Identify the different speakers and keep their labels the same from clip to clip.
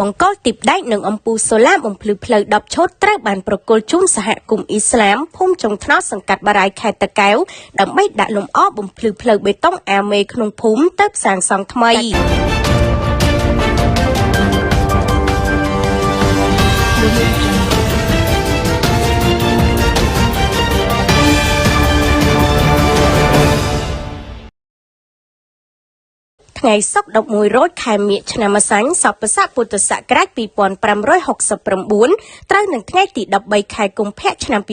Speaker 1: បង្គោលទីបដែកនិងអំពូលសូឡាបំភ្លឺផ្លូវ10ឈុតត្រូវបានប្រគល់ជូនសហគមន៍អ៊ីស្លាមភូមិចុងថ្នោតសង្កាត់បារាយខេត្តតាកែវដើម្បីដាក់លម្អបំភ្លឺផ្លូវបេតុងអាមេក្នុងភូមិទៅសាងសង់ថ្មី ថ្ងៃសុក្រ11រោចខែមិញឆ្នាំម្សាញ់សពស័កពុទ្ធសករាជ2569ត្រូវនឹងថ្ងៃទី13ខែកុម្ភៈឆ្នាំ2026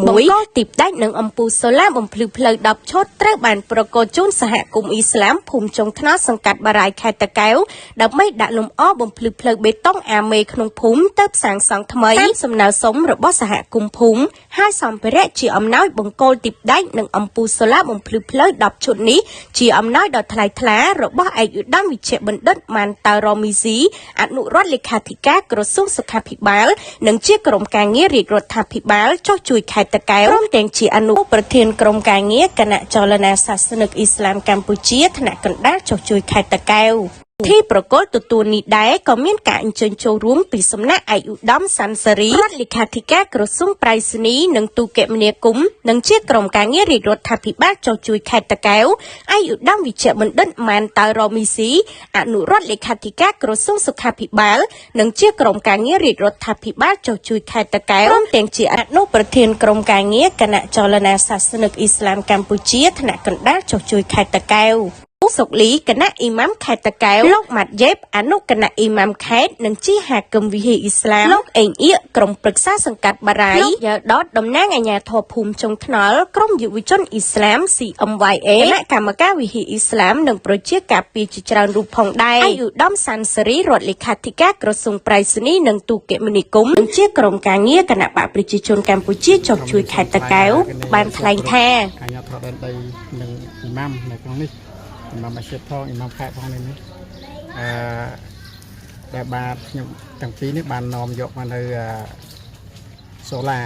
Speaker 1: បង្គោលទីបដែកនិងអំពូលសូឡាបំភ្លឺផ្លូវ10ឈុតត្រូវបានប្រគល់ជូនសហគមន៍អ៊ីស្លាមភូមិចុងថ្នោតសង្កាត់បារាយខេត្តតាកែវដើម្បីដាក់លម្អបំភ្លឺផ្លូវបេតុងអាមេក្នុងភូមិទៅសាងសង់ថ្មីតាមសំណើសុំរបស់សហគមន៍ភូមិហើយសម្ភារៈជាអំណោយបង្គោលទីបដែកនិងអំពូលសូឡាបំភ្លឺផ្លូវ10ឈុតនេះជាអំណោយដ៏ថ្លៃថ្លារបស់ឯកឧត្តមវិជ្ជបណ្ឌិតម៉ាន់តៅរ៉ូមីស៊ីអនុរដ្ឋលេខាធិការក្រសួងសុខាភិបាលនិងជាក្រុមការងាររាជរដ្ឋាភិបាលចុះជួយខេត្តតាកែវព្រមទាំងជាអនុប្រធានក្រុមការងារគណៈចលនាសាសនិកអ៊ីស្លាមកម្ពុជាថ្នាក់កណ្ដាលចុះជួយខេត្តតាកែវ ធីប្រគល់ទទួលនេះដែរក៏មានការអញ្ជើញចូលរួមពីសំណាក់ឯកឧត្តមសាន់សារីរដ្ឋលេខាធិការក្រសួងប្រៃសណីនិងទូរគមនាគមន៍និងជាក្រុមការងាររាជរដ្ឋាភិបាលចុះជួយខេត្តតាកែវឯកឧត្តមវិជ្ជបណ្ឌិតម៉ានតៅរ៉ូមីស៊ីអនុរដ្ឋលេខាធិការក្រសួងសុខាភិបាលនិងជាក្រុមការងាររាជរដ្ឋាភិបាលចុះជួយខេត្តតាកែវព្រមទាំងជាអនុប្រធានក្រុមការងារគណៈចលនាសាសនិកអ៊ីស្លាមកម្ពុជាថ្នាក់កណ្ដាលចុះជួយខេត្តតាកែវ សុកលីគណៈអ៊ីម៉ាំខេត្តតាកែវលោកម៉ាត់យេបអនុគណៈអ៊ីម៉ាំខេត្តនិងជាហាគឹមវិហារអ៊ីស្លាមលោកអេងអៀកក្រុមប្រឹក្សាសង្កាត់បារាយលោកយ៉ាដតតំណាងអាជ្ញាធរភូមិចុងថ្នល់ក្រុមយុវជនអ៊ីស្លាម CMYA គណៈកម្មការវិហារអ៊ីស្លាមនិងប្រជាការពារជាច្រើនរូបផងដែរឯកឧត្តមសាន់សេរីរដ្ឋលេខាធិការក្រសួងប្រៃសណីនិងទូរគមនាគមន៍និងជាក្រុមការងារគណៈបកប្រជាជនកម្ពុជាចុះជួយខេត្តតាកែវបានថ្លែងថា
Speaker 2: អាជ្ញាធរដែនដីនិងអ៊ីម៉ាំនៅក្នុងនេះអ៊ីម៉ាំអាឈិតផងអ៊ីម៉ាំខេត្តផងនេះអឺដែលបាទខ្ញុំទាំងពីរនេះបាននាំយកមកនៅសូឡា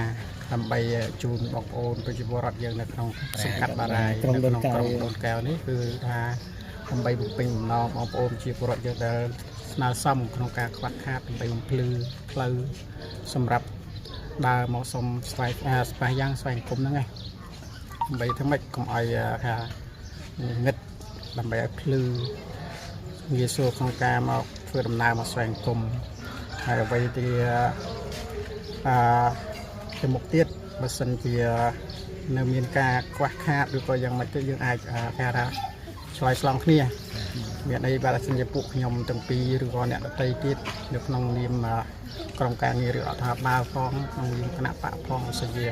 Speaker 2: ដើម្បីជូនបងប្អូនប្រជាពលរដ្ឋយើងនៅក្នុងសង្កាត់បារាយនៅក្នុងក្រុងដូនកែវនេះគឺថាដើម្បីបំពេញបំណងបងប្អូនជាពលរដ្ឋយើងដែលស្នើសុំក្នុងការខ្វះខាតដើម្បីបំភ្លឺផ្លូវសម្រាប់ដើរមកសុំស្វែងស្វែងយ៉ាងស្វែងគុំហ្នឹងឯងដើម្បីធ្វើម៉េចកុំឲ្យថាងឹតដើម្បីឲ្យភ្លឺងាយស្រួលក្នុងការមកធ្វើដំណើរមកស្វែងគុំហើយអ្វីទីអឺទៅមុខទៀតបើសិនជានៅមានការខ្វះខាតឬក៏យ៉ាងម៉េចទៅយើងអាចគេថាឆ្លើយឆ្លងគ្នាមានអីបាទសិនជាពួកខ្ញុំទាំងពីរឬក៏អ្នកដទៃទៀតនៅក្នុងនាមក្រុមការងារឬរដ្ឋាភិបាលផងក្នុងនាមគណៈបកផងសិនជា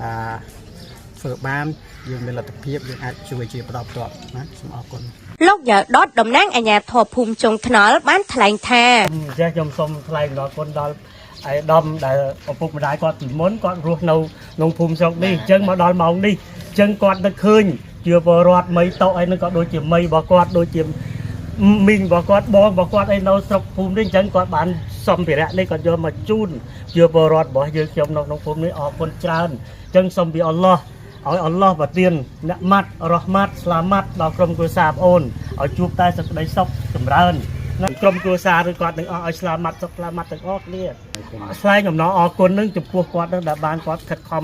Speaker 2: អឺធ្វើបានយើងមានលទ្ធភាពយើងអាចជួយជាបន្តបន្ទាប់ណាសូមអរគុណ
Speaker 1: លោកយ៉ាដតតំណាងអាជ្ញាធរភូមិចុងថ្នល់បានថ្លែងថា
Speaker 3: ចេះខ្ញុំសូមថ្លែងអំណរគុណដល់ឯកឧត្តមដែលឪពុកម្ដាយគាត់ពីមុនគាត់រស់នៅក្នុងភូមិស្រុកនេះអញ្ចឹងមកដល់ម៉ោងនេះអញ្ចឹងគាត់នឹកឃើញជាពលរដ្ឋមីតោអីហ្នឹងក៏ដូចជាមីរបស់គាត់ដូចជាមីងរបស់គាត់បងរបស់គាត់អីនៅស្រុកភូមិនេះអញ្ចឹងគាត់បានសម្ភារៈនេះគាត់យកមកជូនជាពលរដ្ឋរបស់យើងខ្ញុំនៅក្នុងភូមិនេះអរគុណច្រើនអញ្ចឹងសូមពីអល់ឡោះឲ្យអល់ឡោះប្រទានអ្នកម៉ាត់រ៉ហ្មាត់ស្លាម៉ាត់ដល់ក្រុមគ្រួសារប្អូនឲ្យជួបតែសេចក្តីសុខចម្រើនក្រុមគ្រួសារឬគាត់ទាំងអស់ឲ្យស្លាម៉ាត់សុខស្លាម៉ាត់ទាំងអស់គ្នាស្លែងអំណរអគុណនឹងចំពោះគាត់នឹងដែលបានគាត់ខិតខំ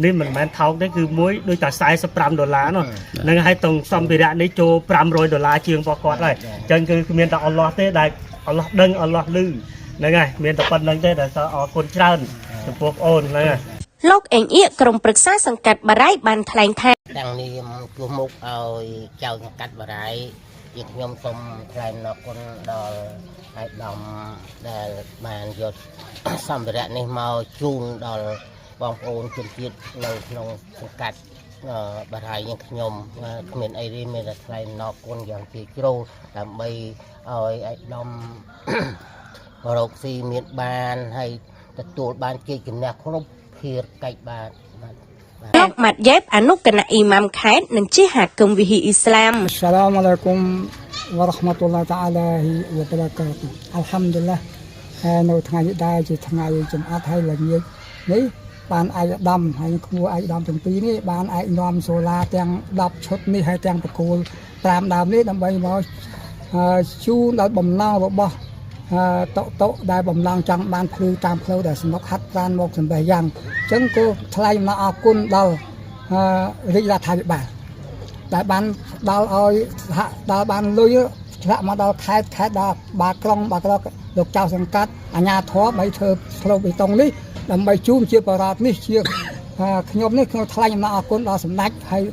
Speaker 3: នេះមិនមែនថោកទេគឺមួយដូចតែ45ដុល្លារនោះនឹងឲ្យតងសម្ភារៈនេះចូល500ដុល្លារជាងរបស់គាត់ហើយអញ្ចឹងគឺគ្មានតែអល់ឡោះទេដែលអល់ឡោះដឹងអល់ឡោះឮហ្នឹងហើយមានតែប៉ុណ្្នឹងទេដែលអរគុណច្រើនចំពោះប្អូនហ្នឹងហើយ
Speaker 1: លោកអេងអៀកក្រុមប្រឹក្សាសង្កាត់បារាយបានថ្លែងថា
Speaker 4: ទាំងនាមជួសមុខឲ្យចៅសង្កាត់បារាយជាខ្ញុំសូមថ្លែងអំណរគុណដល់ឯកឧត្តមដែលបានយកសម្ភារៈនេះមកជូនដល់បងប្អូនជនជាតិនៅក្នុងសង្កាត់បារាយយើងខ្ញុំគ្មានអីទេមានតែថ្លែងអំណរគុណយ៉ាងជាជ្រៅដើម្បីឲ្យឯកឧត្តម រកស៊ីមានបានហើយទទួលបានជ័យជំនះគ្រប់ភារកិច្ចបាទបាទ
Speaker 1: លោកម៉ាត់យ៉េបអនុគណៈអ៊ីម៉ាំខេត្តនិងជាហាគឹមវិហារអ៊ីស្លាម
Speaker 5: السلام عليكم ورحمة الله تعالى وبركاته الحمد لله នៅថ្ងៃនេះដែរជាថ្ងៃចំអត់ហើយល្ងាចនេះបានឯកឧត្តមហើយក្មួយឯកឧត្តមទាំងពីរនេះបានឯកនាំសូឡាទាំង10ឈុតនេះហើយទាំងបកគោល5ដើមនេះដើម្បីមកជូនដល់បំណងរបស់ តុតុដែលបំឡងចង់បានភ្លឺតាមផ្លូវដែលសំណុកហាត់ប្រានមកសម្បេះយ៉ាងអញ្ចឹងក៏ថ្លែងអំណរអគុណដល់រាជរដ្ឋាភិបាលដែលបានផ្ដល់ឲ្យសហដល់បានលុយធ្លាក់មកដល់ខេត្តខេត្តដល់បាក្រុងបាក្រុងលោកចៅសង្កាត់អាជ្ញាធរបីធ្វើផ្លូវបេតុងនេះដើម្បីជូនជាបរិវត្តនេះជាខ្ញុំនេះខ្ញុំថ្លែងអំណរអគុណដល់សម្ដេចហើយ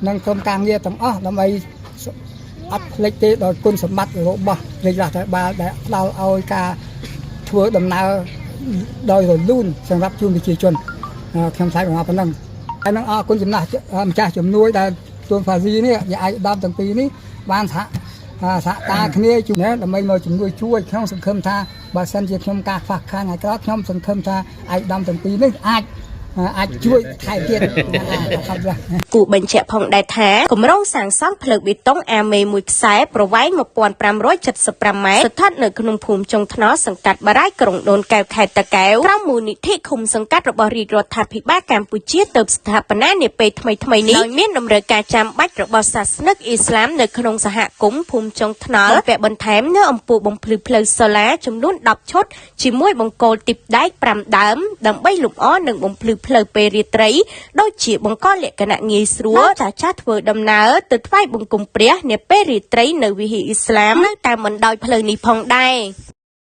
Speaker 5: និងក្រុមការងារទាំងអស់ដើម្បីអត់ភ្លេចទេដោយគុណសម្បត្តិរបស់រាជរដ្ឋាភិបាលដែលផ្ដល់ឲ្យការធ្វើដំណើរដោយរលូនសម្រាប់ជូនប្រជាជនខ្ញុំថ្លែងអំណរប៉ុណ្ណឹងហើយនឹងអរគុណចំណាស់ម្ចាស់ជំនួយដែលទួនហ្វាស៊ីនេះយាយឯកឧត្តមទាំងពីរនេះបានសហសហការគ្នាជួយដើម្បីមកជំនួយជួយខ្ញុំសង្ឃឹមថាបើសិនជាខ្ញុំការខ្វះខាតថ្ងៃក្រោយខ្ញុំសង្ឃឹមថាឯកឧត្តមទាំងពីរនេះអាចអាចជួយថែមទៀត អរគុណ
Speaker 1: គូបញ្ជាក់ផងដែរថាគម្រោងសាងសង់ផ្លូវបេតុងអាមេមួយខ្សែប្រវែង1575ម៉ែត្រស្ថិតនៅក្នុងភូមិចុងថ្នល់សង្កាត់បារាយក្រុងដូនកែវខេត្តតាកែវក្រោមមូលនិធិឃុំសង្កាត់របស់រាជរដ្ឋាភិបាលកម្ពុជាទៅស្ថាបនានាពេលថ្មីៗនេះដោយមានតម្រូវការចាំបាច់របស់សាសនិកអ៊ីស្លាមនៅក្នុងសហគមន៍ភូមិចុងថ្នល់ពាក់បន្ថែមនៅអំពូលបំភ្លឺផ្លូវសូឡាចំនួន10ឈុតជាមួយបង្គោលទីបដែក5ដើមដើម្បីលម្អនិងបំភ្លឺផ្លូវពេលរាត្រីដូចជាបង្កលក្ខណៈងាយស្រួលចាស់ចាស់ធ្វើដំណើរទៅថ្វាយបង្គំព្រះនាពេលរាត្រីនៅវិហារអ៊ីស្លាមនៅតាមបណ្ដោយផ្លូវនេះផងដែរ។